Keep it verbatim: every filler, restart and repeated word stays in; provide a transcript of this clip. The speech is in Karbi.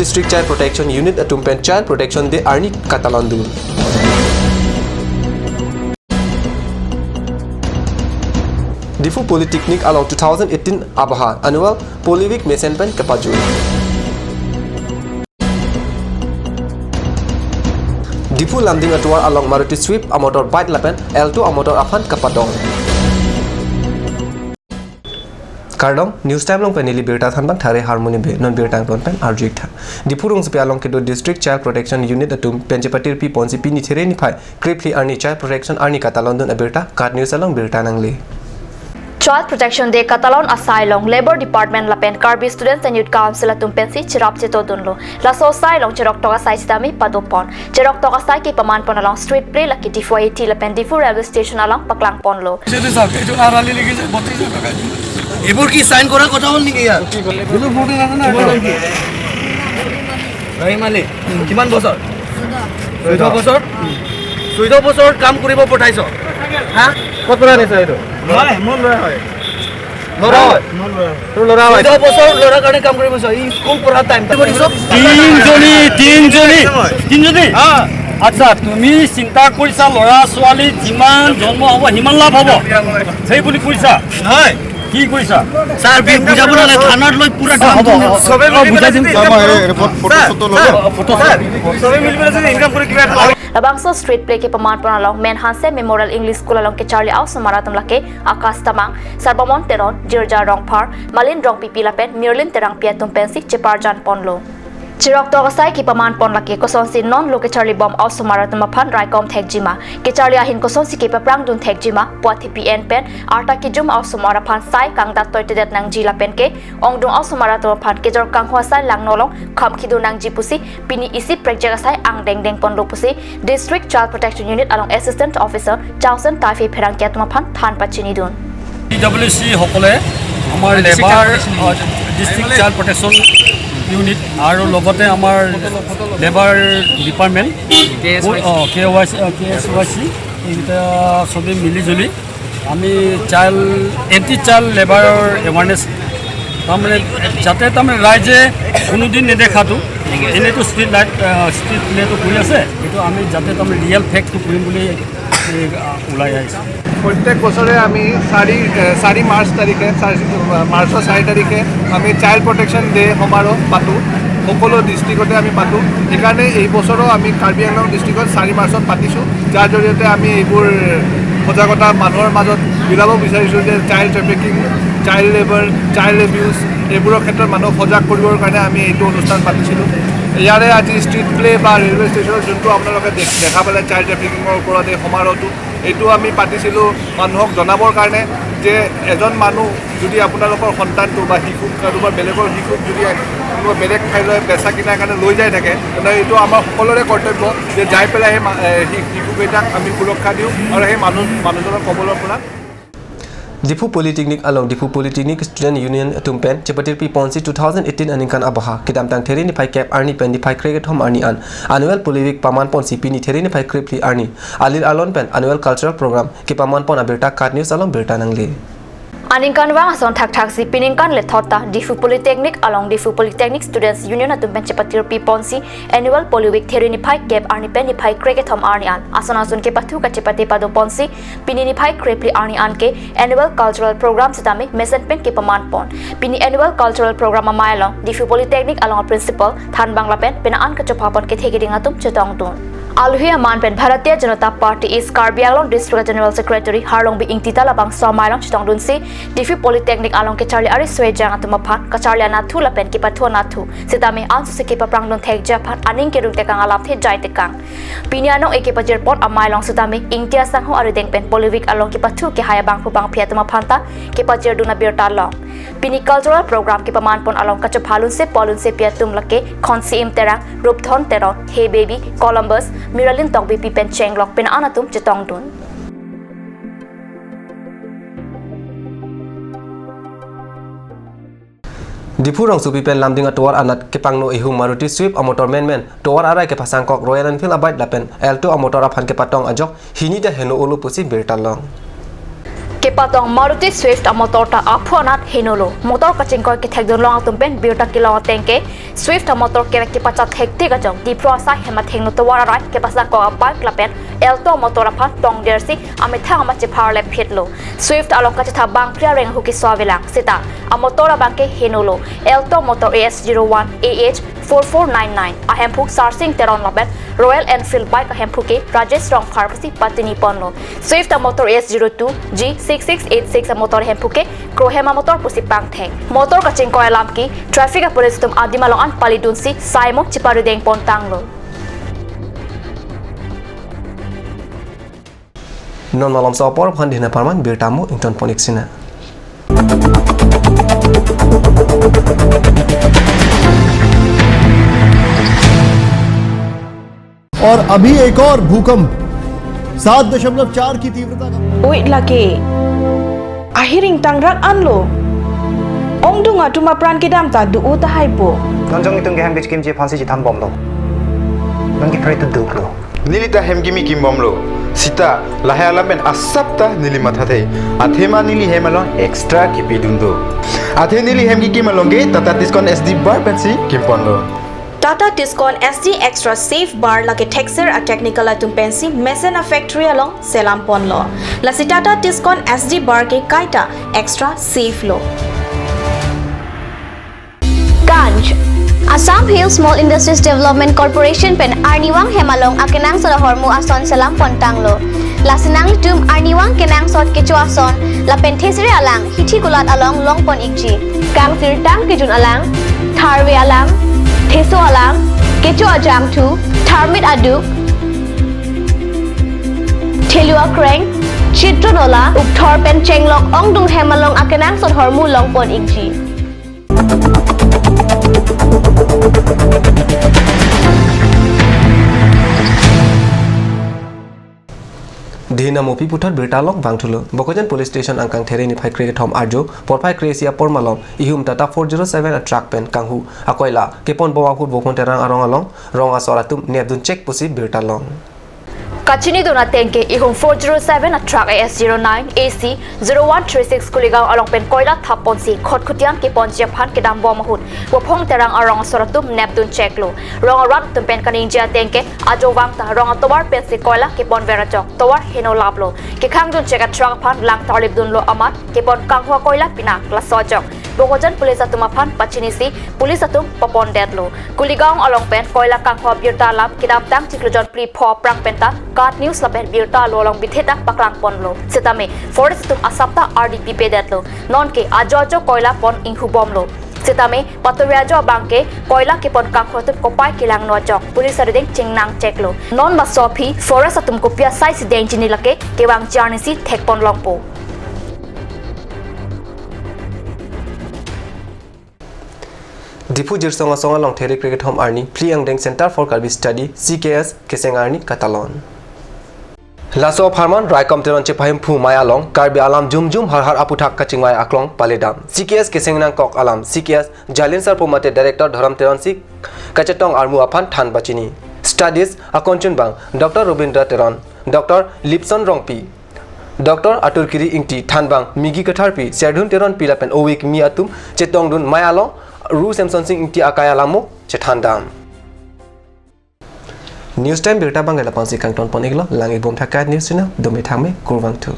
District Child Protection Unit atum pen Child Protection Day arni katalon dun. Diphu Polytechnic along two thousand eighteen abahar annual Poly Week mesen pen kepajut. Diphu Lumding atovar along Maruti Swift amotor bike lapen Alto amotor aphan kepadong. Kardom, News Time along pen neli birta thanbang Thare Harmony Bey, non birta angton pen arju-ik tha. Diphu rongsopi along kedo District Child Protection Unit atum pen chepatirpi ponsi pini There niphai krephli arni Child Protection arni katalon dun abirta KAT News along birta nangle. Child Protection Day katalon asai along Labour Department lapen Karbi Students and Youth Council atum pensi cherap cheto dunlo. Laso asai along cheroktok asai sitame padopon. Cheroktok asai kepamanpon along street play lake Diphu I I T lapen Diphu Railway Station along paklangponlo. এইটো চাওক, এইটো আৰ আলি লিখিছে বত্ৰিশ হাজাৰ টকা। এইবোৰ কি চাইন কৰা কথা হ'ল নেকি ইয়াত? এইটো ভোট আছে না? ৰহিম আলী, কিমান বছৰ? চৈধ্য বছৰ? চৈধ্য বছৰত কাম কৰিব পঠাইছ? হা? ক'ত পৰা আনিছ এইটো? হয়, মোৰ ল'ৰা হয়। ল'ৰা হয়? মোৰ ল'ৰা হয়। তোৰ ল'ৰা হয়? চৈধ্য বছৰ ল'ৰাৰ কাৰণে কাম কৰিব পঠাইছ? ই স্কুল পঢ়া টাইম। তিনিজনী, তিনিজনী, তিনিজনী? হা। আচ্ছা, তুমি চিন্তা কৰিছা, ল'ৰা ছোৱালী যিমান জন্ম হ'ব সিমান লাভ হ'ব, সেই বুলি কৈছা? নহয়। কি কৰিছা? ছাৰ, বি-, বুজাব নালাগে, থানাত লৈ পুৰা অ, হ'ব, হ'ব। চবে অ, মিলি বুজাই পেলাই দিম। যদি ছাৰ, মই এই ফটো, ফটো ছাৰ, চটো ছাৰ, ল'লো। ফটো ছাৰ, চবে মিলি পেলাই যদি ইনকাম কৰি কিবা এটা Labangso street play kepamanpon along Menhanse Memorial English School along kecharli a-osomar atum lake Akash Tamang, Sarbamon Teron, Jirja Rongphar, Malin Rongpipi lapen Mirlin Terangpi atum pensi cheparjanponlo. Cheroktok asai kepamanpon lake kosonsi non lo kecharlibom a-osomar atum aphan raikom thekjima, kecharli ahin kosonsi kepaprang dun thekjima, puat hipi en pen arta kejum a-osomar aphan sai kangdat toitedet nangji lapen ke ongdung a-osomar atum aphan kejor kangho asai langno along kham khidu nangji pusi pini isi prekjak asai angdeng dengponlo pusi District Child Protection Unit along Assistant Officer Chausen Taifei Pherangke atum aphan than pachinidun. P W C সকলে আমাৰ labour, district child protection unit আৰু লগতে আমাৰ labour department, কে S Y C. অ, K Y C, অ, কে S Y C, এইকেইটা চবেই মিলি জুলি আমি child, anti child লেবাৰৰ এৱাৰনেছ, তাৰমানে যাতে তাৰমানে ৰাইজে কোনোদিন নেদেখাটো, এনেইতো ষ্ট্ৰীট লাইট, আহ, ষ্ট্ৰীট প্লেটো কৰি আছে, এইটো আমি যাতে তাৰমানে ৰিয়েল ফেক্টটো কৰিম বুলি এই, আহ, ওলাই আহিছোঁ। প্ৰত্যেক বছৰে আমি চাৰি, এ, চাৰি মাৰ্চ তাৰিখে, চাৰি, মাৰ্চৰ চাৰি তাৰিখে আমি চাইল্ড প্ৰটেকশ্যন ডে সমাৰোহ পাতোঁ, সকলো ডিষ্ট্ৰিক্টতে আমি পাতোঁ। সেইকাৰণে এই বছৰো আমি কাৰ্বি আংলং ডিষ্ট্ৰিক্টত চাৰি মাৰ্চত পাতিছোঁ, যাৰ জৰিয়তে আমি এইবোৰ সজাগতা মানুহৰ মাজত বিলাব বিচাৰিছোঁ যে child trafficking, child labour, child abuse, এইবোৰৰ ক্ষেত্ৰত মানুহক সজাগ কৰিবৰ কাৰণে আমি এইটো অনুষ্ঠান পাতিছিলোঁ। ইয়াৰে আজি ষ্ট্ৰীট প্লে বা ৰেলৱে ষ্টেচনত যোনটো আপোনালোকে দেখ-, দেখা পালে চাইল্ড ট্ৰেফিকিঙৰ ওপৰত এই সমাৰোহটো, এইটো আমি পাতিছিলোঁ মানুহক জনাবৰ কাৰণে যে এজন মানুহ যদি আপোনালোকৰ সন্তানটো বা শিশু, কাৰোবাৰ বেলেগৰ শিশুক যদি কোনোবা বেলেগ ঠাইলৈ বেচা কিনাৰ কাৰণে লৈ যাই থাকে, তেনে এইটো আমাৰ সকলোৰে কৰ্তব্য যে যাই পেলাই সেই মা-, এ, শি-, শিশুকেইটাক আমি সুৰক্ষা দিওঁ আৰু সেই মানুহ, মানুহজনক কবলৰ পৰা Diphu Polytechnic along Diphu Polytechnic Student Union atum pen chepatirpi ponsi two thousand eighteen aningkan abaha kedamtang There niphai kep arni pen niphai krekethom arni an annual Poly Week paman ponsi pini There niphai krephli arni alir alon pen annual cultural program kepamanpon abirta KAT News along birta nangle. Aningkanvang ason thakthaksi piningkan lethot ta Diphu Polytechnic along Diphu Polytechnic Students Union atum pen chepatirpi ponsi annual Poly Week There niphai kep arni pen niphai krekethom arni an ason ason kepathu kachepate pado ponsi pini niphai krephli arni an ke annual cultural program sitame mesen pen kepamanpon. Pini annual cultural program amei along Diphu Polytechnic along principal thanbang lapen pena an kachopha pon kethe keding atum chetongdun. Aluhi aman pen Bharatiya Janata Party East Karbi Anglong District General Secretary Harlongbi Ingti ta labangso amei along chetongdunsi Diphu Polytechnic along kecharli ari soi jang atum aphan kacharli anatthu lapen kepathu anatthu sitame ansose kepaprang dun thekji aphan aning kerung tekang alapthe jai tekang. Pini anong-e kepajirpon amei along sitame Ingti asangho arideng pen Poly Week along kepathu kehai abangphu bangphi atum aphan ta kepajirdun abirta long. Pini cultural program kepamanpon along kachopha lunse po lunsepi atum lake Khonsi-im Terang, Rupdhon Teron, Hey Baby, Columbus, Miralin Tokbipi pen chenglok pena an atum chetongdun. Diphu rongsopi pen Lumding atovar anat kepangno ihum Maruti Swift amotor menmen tovar arai kepasangkok Royal Enfield abike lapen Alto amotor aphan kepatong ajok hini ta heno olo pusi birta long. Kepatong Maruti Swift amotor ta aphu anat henolo. Motor kachingkoi kethekdun long atum pen birta kelong ateng ke Swift amotor kevek kepachat hektik ajok Diphu asai hem athengno tovar arai kepasakok a-bike lapen Alto amotor aphan tongdersi amethang amat chepharle phitlo. Swift along kachetha bangphli areng ahu keso avelang. Seta amotor abang ke henolo. Alto amotor A S zero one A H four four nine nine, ahemphu Sarsing Teron lapen Royal Enfield bike ahemphu ke Rajesh Rongphar pusi patini ponlo. Swift amotor A S zero two G six six eight six amotor ahemphu ke Krohem amotor pusi pangthek. Motor kachingkoi alam ke traffic apolice atum adim along an palidunsi saimo cheparideng pontanglo. Non malomso apor aphan dina parman birta mo ington pon ik sina. और अभी एक और भूकंप सात दशमलव चार की तीव्रता का Oi, lake ahiring tangrak anlo. Ongdung atum apran kedam ta do-o tahai po. Non jong itum kehem kechekimji aphansi chethan bomlo. Non ke pray to duklo. Neli ta hem kimi kimbomlo. Seta lahai alam pen asap ta neli mathathe. Athema neli hem along extra kipidun do. Athe neli hem kikim along ke Tata Tiscon S D bar pensi kimponlo. Tata Tiscon S D Extra Safe Bar lake thekser a-technical atum pensi mesen a-factory along selam ponlo. Lasi Tata Tiscon S D bar ke kaita extra safe lo. Ganj. Assam Hill Small Industries Development Corporation pen Arnivang hem along akenangsot ahormu ason selam pontanglo. Lasi nanglitum Arnivang kenangsot kecho ason lapen thesere alang hithi kulat along longpon ikji. Kangsirtang kejun alang, tharve alang, theso alang, kecho ajangthu, tharmit aduk, thelu akreng, chitron ola, ukthor pen chenglok ongdung hem along akenangsot hormu longpon ikji. Dina mopi puthot birta long vangthulo. Bokajan Police Station angkang there niphai krekethom arjo, porphai kre-isi apor malom, ihum Tata four zero seven a-truck pen kanghu akoila kepon bom ahut Bokhon Terang arong along, rong asor atum nepdun chek pusi birta long. Kachinidun ateng ke ihum four zero seven a-truck A S zero nine A C zero one three six Kuligaon along pen koila thapponsi khotkhutian keponji aphan kedam bom ahut Bokhon Terang arong asor atum nepdun cheklo. Rong arat atum pen kaningje ateng ke ajo vang ta rong atovar pensi koila keponver ajok tovar heno laplo. Kekhangdun chek a-truck aphan lang tarlipdunlo amat kepon kanghu akoila pinak laso ajok Bokajan Police atum aphan pachinisi police atum papondetlo. Kuligaon along pen koila kanghu abirta alam kedamtang chiklo jon phli pho aphrang penta KAT News lapen birta alo along bithe ta paklangponlo. Setame forest atum asap ta ardi pipedetlo. Nonke ajo ajo koila pon inghubomlo. Setame patori ajo abang ke koila kepon kanghu atum kopai kelangno ajok police arideng chingnang cheklo. Non baso aphi forest atum kopi asaisi deng chini lake kevang charnisi thekpon longpo. Diphu Jirsong asong along there krekethom arni phli angdeng Centre for Karbi Study, C K S, keseng arni katalon. Laso apharman Raikom Teron chepahemphu mei along Karbi alam jumjum harhar aputhak kachingvai aklong paledam. C K S keseng nangkok alam C K S Jalin Sarpo mate Director Dhorom Teron si kachetong armu aphan than pachini. Studies akonchun bang Doctor Robindra Teron, Doctor Lipson Rongpi, Doctor Atur Kiri Ingti, thanbang Migi Katharpi, Serdun Teronpi lapen ove kimi atum chetongdun mei along Ru Semson Sing Ingti akai alamo chethandam. News time birta bang la-ansi kangton pon iklo, lang-ik bom tha KAT News channel, dome thangme, kurvangthu.